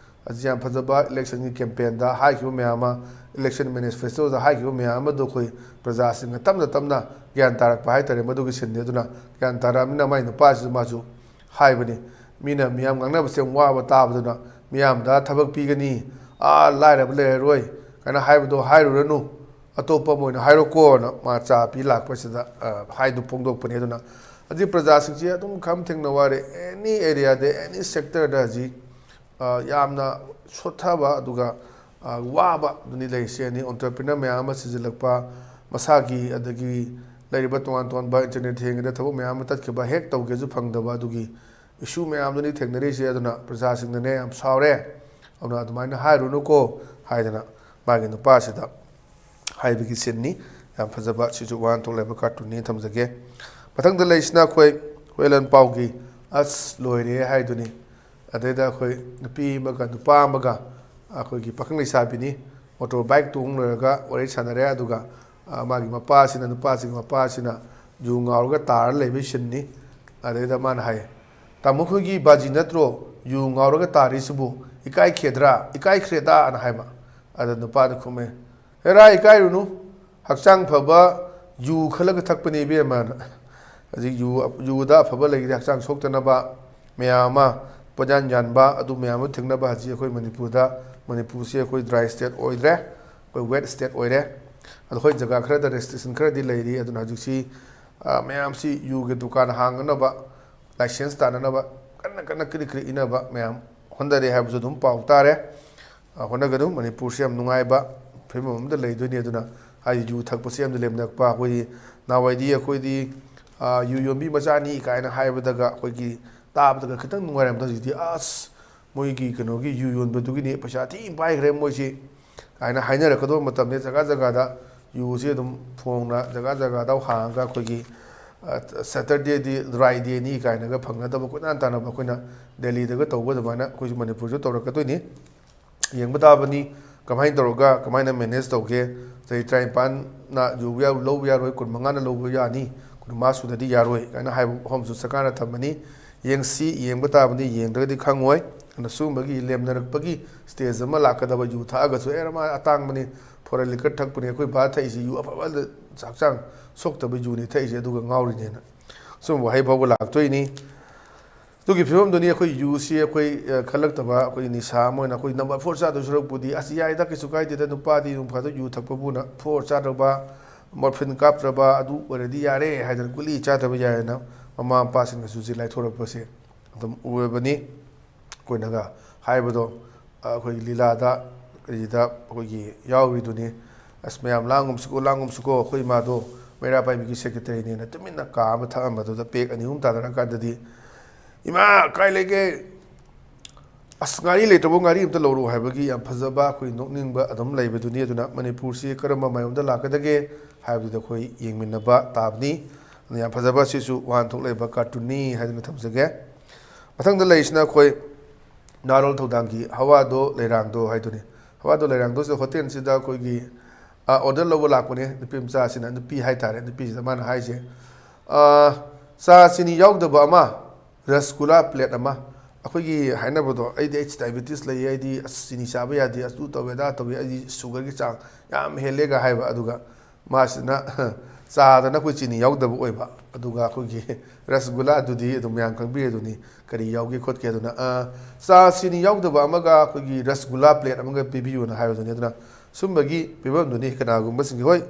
ꯑꯁꯤ ꯌꯥꯝ ꯐꯖꯕ ꯏꯂꯦꯛꯁꯟꯒꯤ ꯀꯦꯝꯄꯦꯟꯗ ꯍꯥꯏꯈꯤꯕ ꯃꯌꯥꯝ ꯑꯃ, ꯏꯂꯦꯛꯁꯟ ꯃꯦꯅꯤꯐꯦꯁꯇꯣꯗ ꯍꯥꯏꯈꯤꯕ ꯃꯌꯥꯝ ꯑꯃꯗꯣ ꯑꯩꯈꯣꯏ ꯄ꯭ꯔꯖꯥꯁꯤꯡꯅ ꯇꯞꯅ ꯇꯞꯅ ꯒ꯭ꯌꯥꯟ ꯇꯥꯔꯛꯄ ꯍꯥꯏꯇꯥꯔꯦ, ꯃꯗꯨꯒꯤ ꯁꯤꯟꯅꯤ꯫ ꯑꯗꯨꯅ ꯒ꯭ꯌꯥꯟ ꯇꯥꯔꯛꯑꯕꯅꯤꯅ ꯃꯥꯏ ꯅꯨꯄꯥꯁꯤꯁꯨ ꯃꯥꯁꯨ ꯍꯥꯏꯕꯅꯤ꯫ ꯃꯤꯅ ꯃꯤꯌꯥꯝ ꯉꯥꯡꯅꯕꯁꯦ ꯌꯥꯝ ꯋꯥꯕ ꯇꯥꯕꯗꯨꯅ, "ꯃꯤꯌꯥꯝꯗ ꯊꯕꯛ ꯄꯤꯒꯅꯤ, ꯑꯥ ꯂꯥꯏꯔꯕ ꯂꯩꯔꯔꯣꯏ" ꯀꯥꯏꯅ ꯍꯥꯏꯕꯗꯣ ꯍꯥꯏꯔꯨꯔꯅꯨ, "ꯑꯇꯣꯞꯄ ꯑꯃ ꯑꯣꯏꯅ ꯍꯥꯏꯔꯣꯀꯣꯅ" ꯃꯥ ꯆꯥ ꯄꯤ ꯂꯥꯛꯄꯁꯤꯗ, ꯑ, ꯍꯥꯏꯗꯨ ꯐꯣꯡꯗꯣꯛꯄꯅꯤ꯫ ꯑꯗꯨꯅ ꯍꯧꯖꯤꯛ ꯄ꯭ꯔꯖꯥꯁꯤꯡꯁꯤ ꯑꯗꯨꯝ ꯈꯝ ꯊꯦꯡꯅ ꯋꯥꯔꯦ꯫ ꯑꯦꯅꯤ ꯑꯦꯔꯤꯌꯥꯗ, ꯑꯦꯅꯤ ꯁꯦꯛꯇꯔꯗ ꯍꯧꯖꯤꯛ, ꯑ, ꯌꯥꯝꯅ ꯁꯣꯠꯊꯕ ꯑꯗꯨꯒ, ꯑ, ꯋꯥꯕ ꯑꯗꯨꯅꯤ ꯂꯩꯔꯤꯁꯦ꯫ ꯑꯅꯤ ꯑꯣꯟꯇꯔꯄ꯭ꯔꯤꯅꯔ ꯃꯌꯥꯝ ꯑꯃ ꯁꯤꯖꯤꯜꯂꯛꯄ, ꯃꯁꯥꯒꯤ ꯑꯗꯒꯤ ꯂꯩꯔꯤꯕ ꯇꯣꯉꯥꯟ ꯇꯣꯉꯥꯟꯕ ꯏꯟꯇꯔꯅꯦꯠ ꯊꯦꯡꯉꯦꯗ ꯊꯕꯛ ꯃꯌꯥꯝ ꯑꯃ ꯇꯠꯈꯤꯕ, ꯍꯦꯛ ꯇꯧꯒꯦꯁꯨ ꯐꯪꯗꯕ ꯑꯗꯨꯒꯤ ꯏꯁꯨ ꯃꯌꯥꯝꯗꯨꯅꯤ ꯊꯦꯡꯅꯔꯤꯁꯦ꯫ ꯑꯗꯨꯅ ꯄ꯭ꯔꯖꯥꯁꯤꯡꯅꯅꯦ ꯌꯥꯝ ꯁꯥꯎꯔꯦ꯫ ꯑꯗꯨꯅ "ꯑꯗꯨꯃꯥꯏꯅ ꯍꯥꯏꯔꯨꯅꯨꯀꯣ" ꯍꯥꯏꯗꯅ ꯃꯥꯒꯤ ꯅꯨꯄꯥꯁꯤꯗ ꯍꯥꯏꯕꯒꯤ ꯁꯤꯟꯅꯤ꯫ ꯌꯥꯝ ꯐꯖꯕ, ꯁꯤꯁꯨ ꯋꯥꯍꯟꯊꯣꯛ ꯂꯩꯕ ꯀꯥꯔꯇꯨꯟꯅꯤ, ꯊꯝꯖꯒꯦ꯫ ꯃꯊꯪꯗ ꯂꯩꯔꯤꯁꯤꯅ ꯑꯩꯈꯣꯏ ꯍꯨꯏꯂꯟ ꯄꯥꯎꯒꯤ "ꯑꯁ ꯂꯣꯏꯔꯦ" ꯍꯥꯏꯗꯨꯅꯤ꯫ ꯑꯗꯩꯗ ꯑꯩꯈꯣꯏ ꯅꯨꯄꯤ ꯑꯃꯒ ꯅꯨꯄꯥ ꯑꯃꯒ ꯑꯩꯈꯣꯏꯒꯤ ꯄꯥꯈꯪ ꯂꯩꯁꯥꯕꯤꯅꯤ꯫ ꯃꯣꯇꯣꯔ ꯕꯥꯏꯛ ꯇꯣꯡ ꯂꯣꯏꯔꯒ ꯋꯥꯔꯤ ꯁꯥꯟꯅꯔꯦ꯫ ꯑꯗꯨꯒ, ꯑ, ꯃꯥꯒꯤ ꯃꯄꯥꯁꯤꯅ, ꯅꯨꯄꯥꯁꯤꯒꯤ ꯃꯄꯥꯁꯤꯅ ꯌꯨ ꯉꯥꯎꯔꯒ ꯇꯥꯔ ꯂꯩꯕꯒꯤ ꯁꯤꯟꯅꯤ꯫ ꯑꯗꯩꯗ ꯃꯥꯅ ꯍꯥꯏ, "ꯇꯥꯃꯣ, ꯑꯩꯈꯣꯏꯒꯤ ꯕꯥꯖꯤ ꯅꯠꯇ꯭ꯔꯣ ꯌꯨ ꯉꯥꯎꯔꯒ ꯇꯥꯔꯤꯁꯤꯕꯨ? ꯏꯀꯥꯏꯈꯤꯗ꯭ꯔꯥ? ꯏꯀꯥꯏꯈ꯭ꯔꯦꯗꯥ" ꯑꯅ ꯍꯥꯏꯕ꯫ ꯑꯗ ꯅꯨꯄꯥꯅ ꯈꯨꯝꯃꯦ, "ꯍꯦꯔꯥ, ꯏꯀꯥꯏꯔꯨꯅꯨ꯫ ꯍꯛꯆꯥꯡ ꯐꯕ ꯌꯨ ꯈꯜꯂꯒ ꯊꯛꯄꯅꯦ, ꯏꯕꯦꯝꯃꯅ"꯫ ꯍꯧꯖꯤꯛ ꯌꯨ, ꯌꯨꯗ ꯑꯐꯕ ꯂꯩꯔꯤ, ꯍꯛꯆꯥꯡ ꯁꯣꯛꯇꯅꯕ ꯃꯌꯥꯝ ꯑꯃ, ꯄꯣꯠꯌꯥꯟ ꯌꯥꯟꯕ, ꯑꯗꯨ ꯃꯌꯥꯝ ꯑꯃ ꯊꯤꯡꯅꯕ ꯍꯧꯖꯤꯛ ꯑꯩꯈꯣꯏ ꯃꯅꯤꯄꯨꯔꯗ, ꯃꯅꯤꯄꯨꯔꯁꯤ ꯑꯩꯈꯣꯏ ꯗ꯭ꯔꯥꯏ ꯁ꯭ꯇꯦꯠ ꯑꯣꯏꯗ꯭ꯔꯦ, ꯑꯩꯈꯣꯏ ꯋꯦꯠ ꯁ꯭ꯇꯦꯠ ꯑꯣꯏꯔꯦ꯫ ꯑꯗꯣ ꯍꯣꯏ, ꯖꯒꯥ ꯈꯔꯗ ꯔꯦꯁꯇ꯭ꯔꯤꯛꯁꯟ ꯈꯔꯗꯤ ꯂꯩꯔꯤ꯫ ꯑꯗꯨꯅ ꯍꯧꯖꯤꯛꯁꯤ, ꯑ, ꯃꯌꯥꯝꯁꯤ ꯌꯨꯒꯤ ꯗꯨꯀꯥꯟ ꯍꯥꯡꯅꯅꯕ ꯂꯥꯏꯁꯦꯟꯁ ꯇꯥꯟꯅꯅꯕ ꯀꯟꯅ ꯀꯟꯅ ꯀ꯭ꯔꯤꯛ ꯀ꯭ꯔꯤꯛ ꯏꯟꯅꯕ ꯃꯌꯥꯝ ꯍꯣꯠꯅꯔꯤ ꯍꯥꯏꯕꯁꯨ ꯑꯗꯨꯝ ꯄꯥꯎ ꯇꯥꯔꯦ꯫ ꯑ, ꯍꯣꯠꯅꯒꯅꯨ꯫ ꯃꯅꯤꯄꯨꯔꯁꯤ ꯌꯥꯝ ꯅꯨꯡꯉꯥꯏꯕ ꯐꯤꯕꯝ ꯑꯃꯗ ꯂꯩꯗꯣꯏꯅꯤ꯫ ꯑꯗꯨꯅ ꯍꯥꯏꯗꯤ ꯌꯨ ꯊꯛꯄꯁꯤ ꯌꯥꯝꯅ ꯂꯦꯝꯅꯔꯛꯄ꯫ ꯑꯩꯈꯣꯏꯗꯤ ꯅꯍꯥꯟꯋꯥꯏꯗꯤ ꯑꯩꯈꯣꯏꯗꯤ, ꯑ, ꯌꯨ ꯌꯣꯟꯕꯤ ꯃꯆꯥꯅꯤ ꯀꯥꯏꯅ ꯍꯥꯏꯕꯗꯒ ꯑꯩꯈꯣꯏꯒꯤ ꯇꯥꯕꯗꯒ ꯈꯤꯇꯪ ꯅꯨꯡꯉꯥꯏꯔꯝꯕꯗ, ꯍꯧꯖꯤꯛꯇꯤ ꯑꯁ, ꯃꯣꯏꯒꯤ ꯀꯩꯅꯣꯒꯤ ꯌꯨ ꯌꯣꯟꯕꯗꯨꯒꯤꯅꯤ ꯄꯩꯁꯥ ꯊꯤ ꯄꯥꯏꯈ꯭ꯔꯦ ꯃꯣꯏꯁꯤ ꯍꯥꯏꯅ ꯍꯥꯏꯅꯔꯛꯀꯗꯧꯕ ꯃꯇꯝꯅꯤ꯫ ꯖꯒꯥ ꯖꯒꯥꯗ ꯌꯨꯁꯤ ꯑꯗꯨꯝ ꯐꯣꯡꯅ ꯖꯒꯥ ꯖꯒꯥꯗ ꯍꯥꯡꯉꯒ ꯑꯩꯈꯣꯏꯒꯤ, ꯑ, ꯁꯦꯇꯔꯗꯦꯗꯤ ꯗ꯭ꯔꯥꯏ ꯗꯦꯅꯤ ꯀꯥꯏꯅꯒ ꯐꯪꯅꯗꯕ ꯀꯣꯏꯇꯥꯟ ꯇꯥꯟꯅꯕ ꯑꯩꯈꯣꯏꯅ ꯗꯦꯜꯂꯤꯗꯒ ꯇꯧꯕ ꯑꯗꯨꯃꯥꯏꯅ ꯑꯩꯈꯣꯏꯁꯨ ꯃꯅꯤꯄꯨꯔꯁꯨ ꯇꯧꯔꯛꯀꯗꯣꯏꯅꯤ꯫ ꯌꯦꯡꯕ ꯇꯥꯕꯅꯤ ꯀꯃꯥꯏꯅ ꯇꯧꯔꯒ ꯀꯃꯥꯏꯅ ꯃꯦꯅꯦꯖ ꯇꯧꯒꯦ꯫ ꯆꯍꯤ ꯇꯔꯥꯅꯤꯄꯥꯟꯅ ꯌꯨ ꯌꯥ-, ꯂꯧꯕ ꯌꯥꯔꯣꯏ, ꯀꯨꯟꯃꯉꯥꯅ ꯂꯧꯕ ꯌꯥꯅꯤ, ꯀꯨꯟꯃꯉꯥ ꯁꯨꯗꯗꯤ ꯌꯥꯔꯣꯏ ꯀꯥꯏꯅ ꯍꯥꯏꯕ ꯋꯥꯐꯝꯁꯨ ꯁꯔꯀꯥꯔꯅ ꯊꯝꯕꯅꯤ꯫ ꯌꯦꯡꯁꯤ, ꯌꯦꯡꯕ ꯇꯥꯕꯅꯤ, ꯌꯦꯡꯗ꯭ꯔꯒꯗꯤ ꯈꯪꯉꯣꯏ꯫ ꯑꯗꯨꯅ ꯁꯤꯒꯨꯝꯕꯒꯤ ꯂꯦꯝꯅꯔꯛꯄꯒꯤ ꯁ꯭ꯇꯦꯖ ꯑꯃ ꯂꯥꯛꯀꯗꯕ꯫ ꯌꯨ ꯊꯛꯑꯒꯁꯨ, "ꯑꯦ, ꯃꯥ ꯑꯇꯥꯡꯕꯅꯤ, ꯐꯣꯔꯦꯟ ꯂꯤꯀꯔ ꯊꯛꯄꯅꯤ, ꯑꯩꯈꯣꯏ ꯕꯥ ꯊꯛꯏꯁꯤ ꯌꯨ ꯑꯐꯕ, ꯍꯛꯆꯥꯡ ꯁꯣꯛꯇꯕ ꯌꯨꯅꯤ ꯊꯛꯏꯁꯤ, ꯑꯗꯨꯒ ꯉꯥꯎꯔꯤꯅꯦꯅ" ꯁꯤꯒꯨꯝꯕ ꯋꯥꯍꯩ ꯐꯥꯎꯕ ꯂꯥꯛꯇꯣꯏꯅꯤ꯫ ꯑꯗꯨꯒꯤ ꯐꯤꯕꯝꯗꯨꯅꯤ ꯑꯩꯈꯣꯏ ꯌꯨꯁꯤ ꯑꯩꯈꯣꯏ, ꯑ, ꯈꯜꯂꯛꯇꯕ, ꯑꯩꯈꯣꯏ ꯅꯤꯁꯥ ꯑꯃ ꯑꯣꯏꯅ ꯑꯩꯈꯣꯏ ꯅꯝꯕꯔ ꯐꯣꯔ ꯆꯥꯗꯣꯏ ꯁꯔꯨꯛꯄꯨꯗꯤ, "ꯑꯁ, ꯌꯥꯏꯗ, ꯀꯩꯁꯨ ꯀꯥꯏꯗꯦꯗ, ꯅꯨꯄꯥꯗꯤ ꯅꯣꯡ ꯐꯥꯗꯣꯛ ꯌꯨ ꯊꯛꯄꯕꯨꯅ" ꯐꯣꯔ ꯆꯥꯗꯧꯕ, ꯃꯣꯔꯐꯤꯟ ꯀꯥꯞꯇ꯭ꯔꯕ ꯑꯗꯨ ꯑꯣꯏꯔꯗꯤ ꯌꯥꯔꯦ ꯍꯥꯏꯗꯅ ꯒꯨꯂꯤ ꯆꯥꯗꯕ ꯌꯥꯏꯅ ꯃꯃꯥ ꯃꯄꯥꯁꯤꯡꯅꯁꯨ ꯍꯧꯖꯤꯛ ꯂꯥꯏꯊꯣꯔꯛꯄꯁꯦ ꯑꯗꯨꯝ ꯎꯔꯕꯅꯤ꯫ ꯑꯩꯈꯣꯏꯅꯒ ꯍꯥꯏꯕꯗꯣ, ꯑ, ꯑꯩꯈꯣꯏꯒꯤ ꯂꯤꯂꯥꯗ ꯀꯔꯤꯗ ꯑꯩꯈꯣꯏꯒꯤ ꯌꯥꯎꯔꯤꯗꯨꯅꯤ꯫ "ꯑꯁ, ꯃꯌꯥꯝ ꯂꯥꯡꯒꯨꯝꯁꯤꯀꯣ, ꯂꯥꯡꯒꯨꯝꯁꯤꯀꯣ, ꯑꯩꯈꯣꯏ ꯏꯃꯥꯗꯣ ꯃꯩꯔꯥ ꯄꯥꯏꯕꯤꯒꯤ ꯁꯦꯀ꯭ꯔꯦꯇꯔꯤꯅꯦꯅ" ꯇꯨꯃꯤꯟꯅ ꯀꯥ ꯑꯃ ꯊꯛꯑꯝꯕꯗꯨꯗ ꯄꯦꯛ ꯑꯅꯤ ꯑꯍꯨꯝ ꯇꯥꯟꯅꯔꯀꯥꯟꯗꯗꯤ, "ꯏꯃꯥ, ꯀꯥꯏ ꯂꯩꯒꯦ? ꯑꯁ, ꯉꯥꯔꯤ ꯂꯩꯇ꯭ꯔꯕꯣ? ꯉꯥꯔꯤ ꯑꯝꯇ ꯂꯧꯔꯛꯑꯣ" ꯍꯥꯏꯕꯒꯤ ꯌꯥꯝ ꯐꯖꯕ, ꯑꯩꯈꯣꯏ ꯅꯣꯛꯅꯤꯡꯕ ꯑꯗꯨꯝ ꯂꯩꯕꯗꯨꯅꯤ꯫ ꯑꯗꯨꯅ ꯃꯅꯤꯄꯨꯔꯁꯤ ꯀꯔꯝꯕ ꯃꯥꯏꯌꯣꯝꯗ ꯂꯥꯛꯀꯗꯒꯦ ꯍꯥꯏꯕꯗꯨꯗ ꯑꯩꯈꯣꯏ ꯌꯦꯡꯃꯤꯟꯅꯕ ꯇꯥꯕꯅꯤ꯫ ꯑꯗꯨꯅ ꯌꯥꯝ ꯐꯖꯕ, ꯁꯤꯁꯨ ꯋꯥꯍꯟꯊꯣꯛ ꯂꯩꯕ ꯀꯥꯔꯇꯨꯟꯅꯤ ꯍꯥꯏꯗꯨꯅ ꯊꯝꯖꯒꯦ꯫ ꯃꯊꯪꯗ ꯂꯩꯔꯤꯁꯤꯅ ꯑꯩꯈꯣꯏ ꯅꯥꯔꯣꯜ ꯊꯧꯗꯥꯡꯒꯤ ꯍꯋꯥꯗꯣ ꯂꯩꯔꯥꯡꯗꯣ ꯍꯥꯏꯗꯨꯅꯤ꯫ ꯍꯋꯥꯗꯣ ꯂꯩꯔꯥꯡꯗꯣꯁꯤꯗ ꯍꯣꯇꯦꯜꯁꯤꯗ ꯑꯩꯈꯣꯏꯒꯤ ꯑꯣꯔꯗꯔ ꯂꯧꯕ ꯂꯥꯛꯄꯅꯦ꯫ ꯅꯨꯄꯤ ꯃꯆꯥꯁꯤꯅ, ꯅꯨꯄꯤ ꯍꯥꯏꯇꯥꯔꯦ, ꯅꯨꯄꯤꯁꯤꯗ ꯃꯥꯅ ꯍꯥꯏꯁꯦ, "ꯑ, ꯆꯥ ꯆꯤꯅꯤ ꯌꯥꯎꯗꯕ ꯑꯃ, ꯔꯁꯒꯨꯂꯥ ꯄ꯭ꯂꯦꯠ ꯑꯃ"꯫ ꯑꯩꯈꯣꯏꯒꯤ ꯍꯥꯏꯅꯕꯗꯣ, "ꯑꯩꯗꯤ ꯑꯩꯁ ꯗꯥꯏꯕꯦꯇꯤꯁ ꯂꯩꯌꯦ, ꯑꯩꯗꯤ ꯑꯁ ꯆꯤꯅꯤ ꯆꯥꯕ ꯌꯥꯗꯦ, ꯑꯗꯨ ꯇꯧꯋꯦ ꯑꯗꯥ ꯇꯧꯋꯦ, ꯑꯩꯗꯤ ꯁꯨꯒꯔꯒꯤ ꯆꯥꯡ ꯌꯥꯝ ꯍꯦꯜꯂꯦꯒ" ꯍꯥꯏꯕ꯫ ꯑꯗꯨꯒ ꯃꯥꯁꯤꯅ ꯆꯥꯗꯅ ꯑꯩꯈꯣꯏ ꯆꯤꯅꯤ ꯌꯥꯎꯗꯕ ꯑꯣꯏꯕ, ꯑꯗꯨꯒ ꯑꯩꯈꯣꯏꯒꯤ ꯔꯁꯒꯨꯂꯥꯗꯨꯗꯤ ꯑꯗꯨꯝ ꯃꯌꯥꯝ ꯈꯪꯕꯤꯔꯦ ꯑꯗꯨꯅꯤ, ꯀꯔꯤ ꯌꯥꯎꯒꯦ ꯈꯣꯠꯀꯦ꯫ ꯑꯗꯨꯅ, ꯑ, "ꯆꯥ ꯆꯤꯅꯤ ꯌꯥꯎꯗꯕ ꯑꯃꯒ ꯑꯩꯈꯣꯏꯒꯤ ꯔꯁꯒꯨꯂꯥ ꯄ꯭ꯂꯦꯠ ꯑꯃꯒ ꯄꯤꯕꯤꯌꯨꯅ" ꯍꯥꯏꯕꯗꯨꯅꯤ꯫ ꯑꯗꯨꯅ ꯁꯨꯝꯕꯒꯤ ꯐꯤꯕꯝꯗꯨꯅꯤ꯫ ꯀꯅꯥꯒꯨꯝꯕꯁꯤꯡꯒꯤ, ꯍꯣꯏ,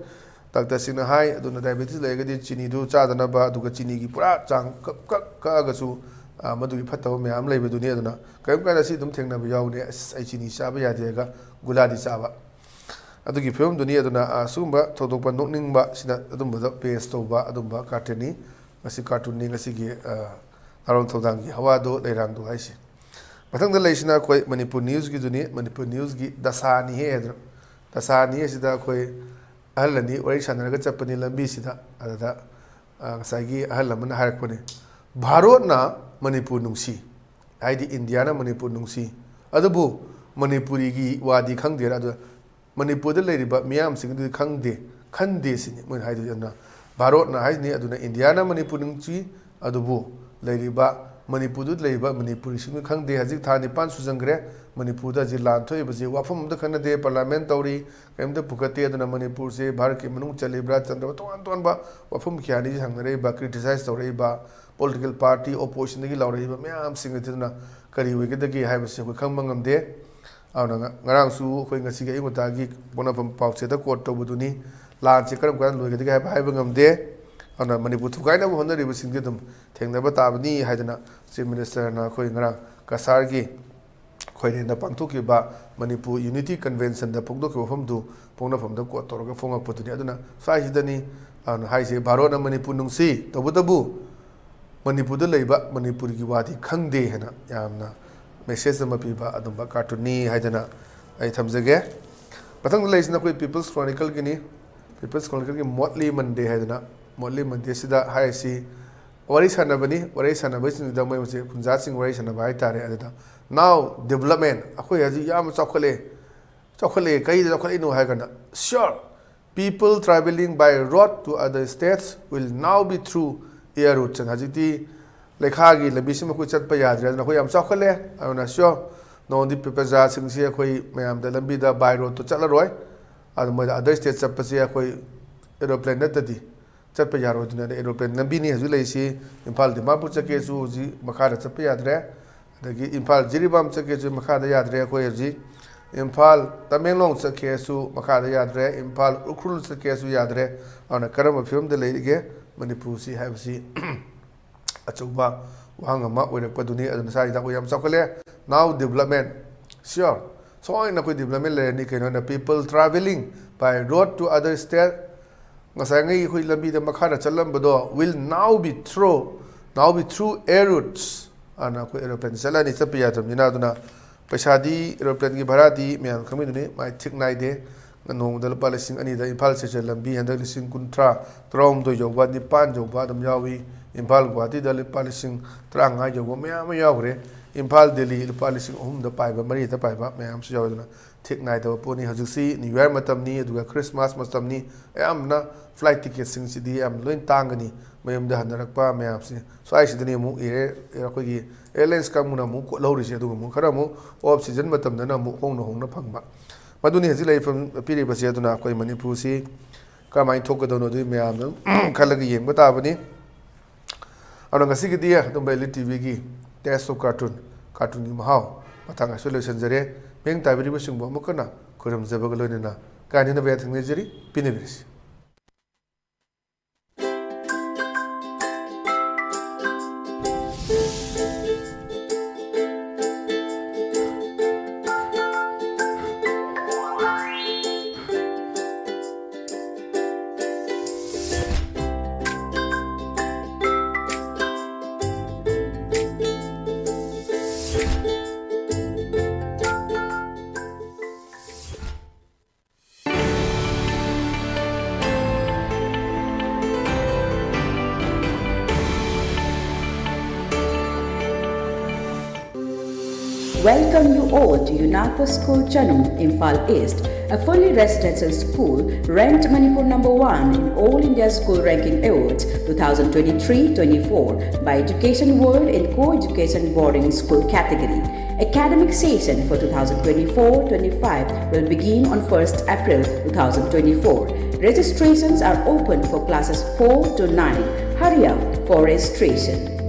ꯗꯥꯛꯇꯔꯁꯤꯡꯅ ꯍꯥꯏ, ꯑꯗꯨꯅ ꯗꯥꯏꯕꯦꯇꯤꯁ ꯂꯩꯔꯒꯗꯤ ꯆꯤꯅꯤꯗꯨ ꯆꯥꯗꯅꯕ, ꯑꯗꯨꯒ ꯆꯤꯅꯤꯒꯤ ꯄꯨꯔꯥ ꯆꯥꯡ ꯀꯛ-, ꯀꯛ-, ꯀꯛꯑꯒꯁꯨ, ꯑ, ꯃꯗꯨꯒꯤ ꯐꯠꯇꯕ ꯃꯌꯥꯝ ꯂꯩꯕꯗꯨꯅꯤ꯫ ꯑꯗꯨꯅ ꯀꯔꯤꯒꯨꯝꯕ ꯀꯥꯟꯗ ꯁꯤ ꯑꯗꯨꯝ ꯊꯦꯡꯅꯕ ꯌꯥꯎꯅꯤ, "ꯑꯁ, ꯑꯩ ꯆꯤꯅꯤ ꯆꯥꯕ ꯌꯥꯗꯦ" ꯍꯥꯏꯔꯒ ꯒꯨꯂꯥꯗꯤ ꯆꯥꯕ꯫ ꯑꯗꯨꯒꯤ ꯐꯤꯕꯝꯗꯨꯅꯤ꯫ ꯑꯗꯨꯅ, ꯑ, ꯁꯤꯒꯨꯝꯕ ꯊꯧꯗꯣꯛꯄ ꯅꯣꯛꯅꯤꯡꯕ ꯁꯤꯗ ꯑꯗꯨꯝꯕꯗ ꯕꯦꯁ ꯇꯧꯕ ꯑꯗꯨꯝꯕ ꯀꯥꯔꯇꯨꯟꯅꯤ꯫ ꯉꯁꯤ ꯀꯥꯔꯇꯨꯟꯅꯤ ꯉꯁꯤꯒꯤ, ꯑ, ꯅꯥꯔꯣꯜ ꯊꯧꯗꯥꯡꯒꯤ ꯍꯋꯥꯗꯣ ꯂꯩꯔꯥꯡꯗꯣ ꯍꯥꯏꯁꯦ꯫ ꯃꯊꯪꯗ ꯂꯩꯁꯤꯅ ꯑꯩꯈꯣꯏ ꯃꯅꯤꯄꯨꯔ ꯅ꯭ꯌꯨꯁꯀꯤꯗꯨꯅꯤ꯫ ꯃꯅꯤꯄꯨꯔ ꯅ꯭ꯌꯨꯁꯀꯤ ꯗꯁꯥꯅꯤ ꯍꯦ ꯍꯥꯏꯗꯅ꯫ ꯗꯁꯥꯅꯤ ꯑꯁꯤꯗ ꯑꯩꯈꯣꯏ ꯑꯍꯜ ꯑꯅꯤ ꯋꯥꯔꯤ ꯁꯥꯟꯅꯔꯒ ꯆꯠꯄꯅꯤ ꯂꯝꯕꯤꯁꯤꯗ꯫ ꯑꯗꯨꯗ, ꯑ, ꯉꯁꯥꯏꯒꯤ ꯑꯍꯜ ꯑꯃꯅ ꯍꯥꯏꯔꯛꯄꯅꯤ, "ꯚꯥꯔꯣꯠꯅ ꯃꯅꯤꯄꯨꯔ ꯅꯨꯡꯁꯤ, ꯍꯥꯏꯗꯤ ꯏꯟꯗꯤꯌꯥꯅ ꯃꯅꯤꯄꯨꯔ ꯅꯨꯡꯁꯤ, ꯑꯗꯨꯕꯨ ꯃꯅꯤꯄꯨꯔꯤꯒꯤ ꯋꯥꯗꯤ ꯈꯪꯗꯦꯅ"꯫ ꯑꯗꯨ ꯃꯅꯤꯄꯨꯔꯗ ꯂꯩꯔꯤꯕ ꯃꯤꯌꯥꯝꯁꯤꯡ ꯑꯗꯨꯗꯤ ꯈꯪꯗꯦ, ꯈꯟꯗꯦ ꯁꯤꯅꯤ ꯃꯣꯏꯅ ꯍꯥꯏꯗꯣꯏꯁꯦ꯫ ꯑꯗꯨꯅ ꯚꯥꯔꯣꯠꯅ ꯍꯥꯏꯁꯤꯅꯤ, ꯑꯗꯨꯅ ꯏꯟꯗꯤꯌꯥꯅ ꯃꯅꯤꯄꯨꯔ ꯅꯨꯡꯁꯤ, ꯑꯗꯨꯕꯨ ꯂꯩꯔꯤꯕ ꯃꯅꯤꯄꯨꯔꯗꯨꯗ ꯂꯩꯔꯤꯕ ꯃꯅꯤꯄꯨꯔꯤꯁꯤꯡꯗꯨ ꯈꯪꯗꯦ꯫ ꯍꯧꯖꯤꯛ ꯊꯥ ꯅꯤꯄꯥꯟ ꯁꯨꯖꯟꯈ꯭ꯔꯦ, ꯃꯅꯤꯄꯨꯔꯗ ꯍꯧꯖꯤꯛ ꯂꯥꯟ ꯊꯣꯛꯏꯕꯁꯦ ꯋꯥꯐꯝ ꯑꯝꯇ ꯈꯟꯅꯗꯦ, ꯄꯥꯔꯂꯤꯌꯥꯃꯦꯟ ꯇꯧꯔꯤ, ꯀꯔꯤꯝꯇ ꯄꯨꯈꯠꯇꯦ꯫ ꯑꯗꯨꯅ ꯃꯅꯤꯄꯨꯔꯁꯦ ꯚꯥꯔꯠꯀꯤ ꯃꯅꯨꯡ ꯆꯜꯂꯤꯕ꯭ꯔꯥ ꯆꯟꯗꯕ, ꯇꯣꯉꯥꯟ ꯇꯣꯉꯥꯟꯕ ꯋꯥꯐꯝ ꯀꯌꯥꯅꯤ ꯍꯪꯅꯔꯛꯏꯕ, ꯀ꯭ꯔꯤꯇꯤꯁꯥꯏꯖ ꯇꯧꯔꯛꯏꯕ, ꯄꯣꯂꯤꯇꯤꯀꯦꯜ ꯄꯥꯔꯇꯤ ꯑꯣꯄꯣꯖꯤꯁꯟꯗꯒꯤ ꯂꯥꯎꯔꯛꯏꯕ ꯃꯌꯥꯝꯁꯤꯡ ꯑꯗꯨꯅ ꯀꯔꯤ ꯑꯣꯏꯒꯗꯒꯦ ꯍꯥꯏꯕꯁꯤ ꯑꯩꯈꯣꯏ ꯈꯪꯕ ꯉꯝꯗꯦ꯫ ꯑꯗꯨꯅ ꯉ-, ꯉꯔꯥꯡꯁꯨ ꯑꯩꯈꯣꯏ ꯉꯁꯤꯒꯤ ꯑꯌꯨꯛ ꯉꯟꯇꯥꯒꯤ ꯄꯣꯛꯅꯐꯝ ꯄꯥꯎꯆꯦꯗ ꯀꯣꯠ ꯇꯧꯕꯗꯨꯅꯤ꯫ ꯂꯥꯟꯁꯦ ꯀꯔꯝ ꯀꯥꯟꯗ ꯂꯣꯏꯒꯗꯒꯦ ꯍꯥꯏꯕ ꯍꯥꯏꯕ ꯉꯝꯗꯦ꯫ ꯑꯗꯨꯅ ꯃꯅꯤꯄꯨꯔ ꯊꯨꯒꯥꯏꯅꯕ ꯍꯣꯠꯅꯔꯤꯕꯁꯤꯡꯗꯤ ꯑꯗꯨꯝ ꯊꯦꯡꯅꯕ ꯇꯥꯕꯅꯤ ꯍꯥꯏꯗꯅ ꯆꯤꯐ ꯃꯤꯅꯤꯁꯇꯔꯅ ꯑꯩꯈꯣꯏ ꯉꯔꯥꯡ ꯀꯁꯥꯔꯒꯤ ꯈꯣꯏꯔꯦꯟꯗ ꯄꯥꯡꯊꯣꯛꯈꯤꯕ ꯃꯅꯤꯄꯨꯔ ꯌꯨꯅꯤꯇꯤ ꯀꯟꯚꯦꯟꯁꯟꯗ ꯐꯣꯡꯗꯣꯛꯈꯤꯕ ꯋꯥꯐꯝꯗꯨ ꯄꯣꯛꯅꯐꯝꯗ ꯀꯣꯠ ꯇꯧꯔꯒ ꯐꯣꯡꯉꯛꯄꯗꯨꯅꯤ꯫ ꯑꯗꯨꯅ ꯁ꯭ꯋꯥꯏꯁꯤꯗꯅꯤ, ꯑꯗꯨꯅ ꯍꯥꯏꯁꯦ, "ꯚꯥꯔꯣꯠꯅ ꯃꯅꯤꯄꯨꯔ ꯅꯨꯡꯁꯤ, ꯇꯧꯕꯇꯕꯨ ꯃꯅꯤꯄꯨꯔꯗ ꯂꯩꯕ ꯃꯅꯤꯄꯨꯔꯒꯤ ꯋꯥꯗꯤ ꯈꯪꯗꯦ" ꯍꯥꯏꯅ ꯌꯥꯝꯅ ꯃꯦꯁꯦꯖ ꯑꯃ ꯄꯤꯕ ꯑꯗꯨꯝꯕ ꯀꯥꯔꯇꯨꯟꯅꯤ ꯍꯥꯏꯗꯅ ꯑꯩ ꯊꯝꯖꯒꯦ꯫ ꯃꯊꯪꯗ ꯂꯩꯔꯤꯁꯤꯅ ꯑꯩꯈꯣꯏ ꯄꯤꯄꯜꯁ ꯀ꯭ꯔꯣꯅꯤꯀꯜꯒꯤꯅꯤ꯫ ꯄꯤꯄꯜꯁ ꯀ꯭ꯔꯣꯅꯤꯀꯜꯒꯤ ꯃꯣꯠꯂꯤ ꯃꯟꯗꯦ ꯍꯥꯏꯗꯅ, ꯃꯣꯠꯂꯤ ꯃꯟꯗꯦꯁꯤꯗ ꯍꯥꯏꯔꯤꯁꯤ ꯋꯥꯔꯤ ꯁꯥꯟꯅꯕꯅꯤ꯫ ꯋꯥꯔꯤ ꯁꯥꯟꯅꯕꯁꯤꯡꯁꯤꯗ ꯃꯣꯏ ꯃꯁꯦ ꯈꯨꯟꯖꯥꯁꯤꯡ ꯋꯥꯔꯤ ꯁꯥꯟꯅꯕ ꯍꯥꯏꯇꯥꯔꯦ꯫ ꯑꯗꯨꯗ Now development, ꯑꯩꯈꯣꯏ ꯍꯧꯖꯤꯛ ꯌꯥꯝ ꯆꯥꯎꯈꯠꯂꯦ꯫ ꯆꯥꯎꯈꯠꯂꯦ, ꯀꯩꯗ ꯆꯥꯎꯈꯠꯂꯛꯏꯅꯣ ꯍꯥꯏꯔ ꯀꯥꯟꯗ, sure, people traveling by road to other states will now be through air routes. ꯍꯧꯖꯤꯛꯇꯤ ꯂꯩꯈꯥꯒꯤ ꯂꯝꯕꯤꯁꯤꯃ ꯑꯩꯈꯣꯏ ꯆꯠꯄ ꯌꯥꯗ꯭ꯔꯦ, ꯑꯗꯨꯅ ꯑꯩꯈꯣꯏ ꯌꯥꯝ ꯆꯥꯎꯈꯠꯂꯦ꯫ ꯑꯗꯨꯅ sure, ꯅꯣꯡꯗꯤ ꯄ꯭ꯔꯖꯥꯁꯤꯡꯁꯤ ꯑꯩꯈꯣꯏ ꯃꯌꯥꯝꯗ ꯂꯝꯕꯤꯗ by road ꯇ ꯆꯠꯂꯔꯣꯏ꯫ ꯑꯗꯨ ꯃꯣꯏꯗ other state ꯆꯠꯄꯁꯦ ꯑꯩꯈꯣꯏ aeroplane ꯅꯠꯇꯗꯤ ꯆꯠꯄ ꯌꯥꯔꯣꯏꯗꯨꯅ aeroplane ꯂꯝꯕꯤꯅꯤ ꯍꯧꯖꯤꯛ ꯂꯩꯔꯤꯁꯤ꯫ ꯏꯝꯐꯥꯜ ꯗꯤꯃꯥꯄꯨꯔ ꯆꯠꯀꯦꯁꯨ ꯍꯧꯖꯤꯛ ꯃꯈꯥꯗ ꯆꯠꯄ ꯌꯥꯗ꯭ꯔꯦ꯫ ꯑꯗꯒꯤ ꯏꯝꯐꯥꯜ ꯖꯤꯔꯤꯕꯥꯝ ꯆꯠꯀꯦꯁꯨ ꯃꯈꯥꯗ ꯌꯥꯗ꯭ꯔꯦ꯫ ꯑꯩꯈꯣꯏ ꯍꯧꯖꯤꯛ ꯏꯝꯐꯥꯜ ꯇꯃꯦꯡꯂꯣꯡ ꯆꯠꯀꯦꯁꯨ ꯃꯈꯥꯗ ꯌꯥꯗ꯭ꯔꯦ, ꯏꯝꯐꯥꯜ ꯎꯈ꯭ꯔꯨꯜ ꯆꯠꯀꯦꯁꯨ ꯌꯥꯗ꯭ꯔꯦ꯫ ꯑꯗꯨꯅ ꯀꯔꯝꯕ ꯐꯤꯕꯝꯗ ꯂꯩꯔꯤꯒꯦ ꯃꯅꯤꯄꯨꯔꯁꯤ ꯍꯥꯏꯕꯁꯤ ꯑꯆꯧꯕ ꯋꯥꯍꯪ ꯑꯃ ꯑꯣꯏꯔꯛꯄꯗꯨꯅꯤ꯫ ꯑꯗꯨꯅ ꯁ꯭ꯋꯥꯏꯁꯤꯗ ꯑꯩꯈꯣꯏ ꯌꯥꯝ ꯆꯥꯎꯈꯠꯂꯦ꯫ Now development, sure, ꯁꯣꯏꯅ ꯑꯩꯈꯣꯏ development ꯂꯩꯔꯅꯤ꯫ ꯀꯩꯅꯣꯅ, people traveling by road to other state, ꯉꯁꯥꯏꯉꯩ ꯑꯩꯈꯣꯏ ꯂꯝꯕꯤꯗ ꯃꯈꯥꯗ ꯆꯠꯂꯝꯕꯗꯣ will now be through, now be through air routes, ꯑꯅ ꯑꯩꯈꯣꯏ aeroplane ꯆꯠꯂꯅꯤ꯫ ꯆꯠꯄ ꯌꯥꯗ꯭ꯔꯕꯅꯤꯅ꯫ ꯑꯗꯨꯅ ꯄꯩꯁꯥꯗꯤ, aeroplane ꯒꯤ ꯚꯔꯥꯗꯤ ꯃꯌꯥꯝ ꯈꯪꯕꯤꯗꯨꯅꯤ, ꯃꯥꯏ ꯊꯤꯛ ꯅꯥꯏꯗꯦ꯫ ꯅꯣꯡꯃꯗ ꯂꯨꯄꯥ ꯂꯤꯁꯤꯡ ꯑꯅꯤꯗ ꯏꯝꯐꯥꯜ ꯁꯤꯜꯆꯔ ꯂꯝꯕꯤ ꯍꯟꯗꯛ ꯂꯤꯁꯤꯡ ꯀꯨꯟꯊ꯭ꯔꯥ, ꯇꯔꯥꯍꯨꯝꯗꯣꯏ ꯌꯧꯕ, ꯅꯤꯄꯥꯟ ꯌꯧꯕ ꯑꯗꯨꯝ ꯌꯥꯎꯏ꯫ ꯏꯝꯐꯥꯜ ꯒꯨꯋꯥꯍꯥꯇꯤꯗ ꯂꯨꯄꯥ ꯂꯤꯁꯤꯡ ꯇꯔꯥꯃꯉꯥ ꯌꯧꯕ ꯃꯌꯥꯝ ꯑꯃ ꯌꯥꯎꯈ꯭ꯔꯦ꯫ ꯏꯝꯐꯥꯜ ꯗꯦꯜꯂꯤ ꯂꯨꯄꯥ ꯂꯤꯁꯤꯡ ꯑꯍꯨꯝꯗ ꯄꯥꯏꯕ, ꯃꯔꯤꯗ ꯄꯥꯏꯕ ꯃꯌꯥꯝ ꯑꯃꯁꯨ ꯌꯥꯎꯏ꯫ ꯑꯗꯨꯅ ꯊꯤꯛ ꯅꯥꯏꯗꯕ ꯄꯣꯠꯅꯤ꯫ ꯍꯧꯖꯤꯛꯁꯤ new year ꯃꯇꯝꯅꯤ, ꯑꯗꯨꯒ Christmas ꯃꯇꯝꯅꯤ꯫ ꯑꯌꯥꯝꯕꯅ flight ticket ꯁꯤꯡꯁꯤꯗꯤ ꯌꯥꯝ ꯂꯣꯏ ꯇꯥꯡꯒꯅꯤ꯫ ꯃꯌꯨꯝꯗ ꯍꯟꯅꯔꯛꯄ ꯃꯌꯥꯝꯁꯤ ꯁ꯭ꯋꯥꯏꯁꯤꯗꯅꯤ ꯑꯃꯨꯛ air-, ꯑꯩꯈꯣꯏꯒꯤ airlines ꯀꯥꯡꯕꯨꯅ ꯑꯃꯨꯛ ꯂꯧꯔꯤꯁꯦ꯫ ꯑꯗꯨꯒ ꯑꯃꯨꯛ ꯈꯔ ꯑꯃꯨꯛ off season ꯃꯇꯝꯗꯅ ꯑꯃꯨꯛ ꯍꯣꯡꯅ ꯍꯣꯡꯅ ꯐꯪꯕ꯫ ꯃꯗꯨꯅꯤ ꯍꯧꯖꯤꯛ ꯂꯩꯐꯝ ꯄꯤꯔꯤꯕꯁꯦ꯫ ꯑꯗꯨꯅ ꯑꯩꯈꯣꯏ ꯃꯅꯤꯄꯨꯔꯁꯤ ꯀꯔꯝꯍꯥꯏꯅ ꯊꯣꯛꯀꯗꯧꯅꯣ ꯑꯗꯨꯒꯤ ꯃꯌꯥꯝꯗꯨ ꯈꯜꯂꯒ ꯌꯦꯡꯕ ꯇꯥꯕꯅꯤ꯫ ꯑꯗꯨꯅ ꯉꯁꯤꯒꯤꯗꯤ ꯑꯗꯨꯝꯕ Elite ꯇꯤꯚꯤꯒꯤ Taste of Cartoon, cartoon ꯒꯤ ꯃꯍꯥꯎ ꯃꯇꯥꯡ ꯑꯁꯤꯗ ꯂꯣꯏꯁꯤꯟꯖꯔꯦ꯫ ꯃꯤꯠꯌꯦꯡ ꯇꯥꯕꯤꯔꯤꯕꯁꯤꯡꯕꯨ ꯑꯃꯨꯛ ꯍꯟꯅ ꯈꯨꯔꯨꯝꯖꯕꯒ ꯂꯣꯏꯅꯅ ꯀꯥꯏꯅꯅꯕ ꯌꯥꯊꯪ ꯅꯤꯖꯔꯤ꯫ ꯄꯤꯅꯕꯤꯔꯁꯤ꯫ Welcome you all to Unako School Chanum, Imphal East, a fully residential school ranked Manipur number one in All India School Ranking Awards two thousand twenty-three twenty-four by Education World in Co-Education Boarding School category. Academic session for two thousand twenty-four twenty-five will begin on first April two thousand twenty-four. Registrations are open for classes four to nine. Hurry up for registration.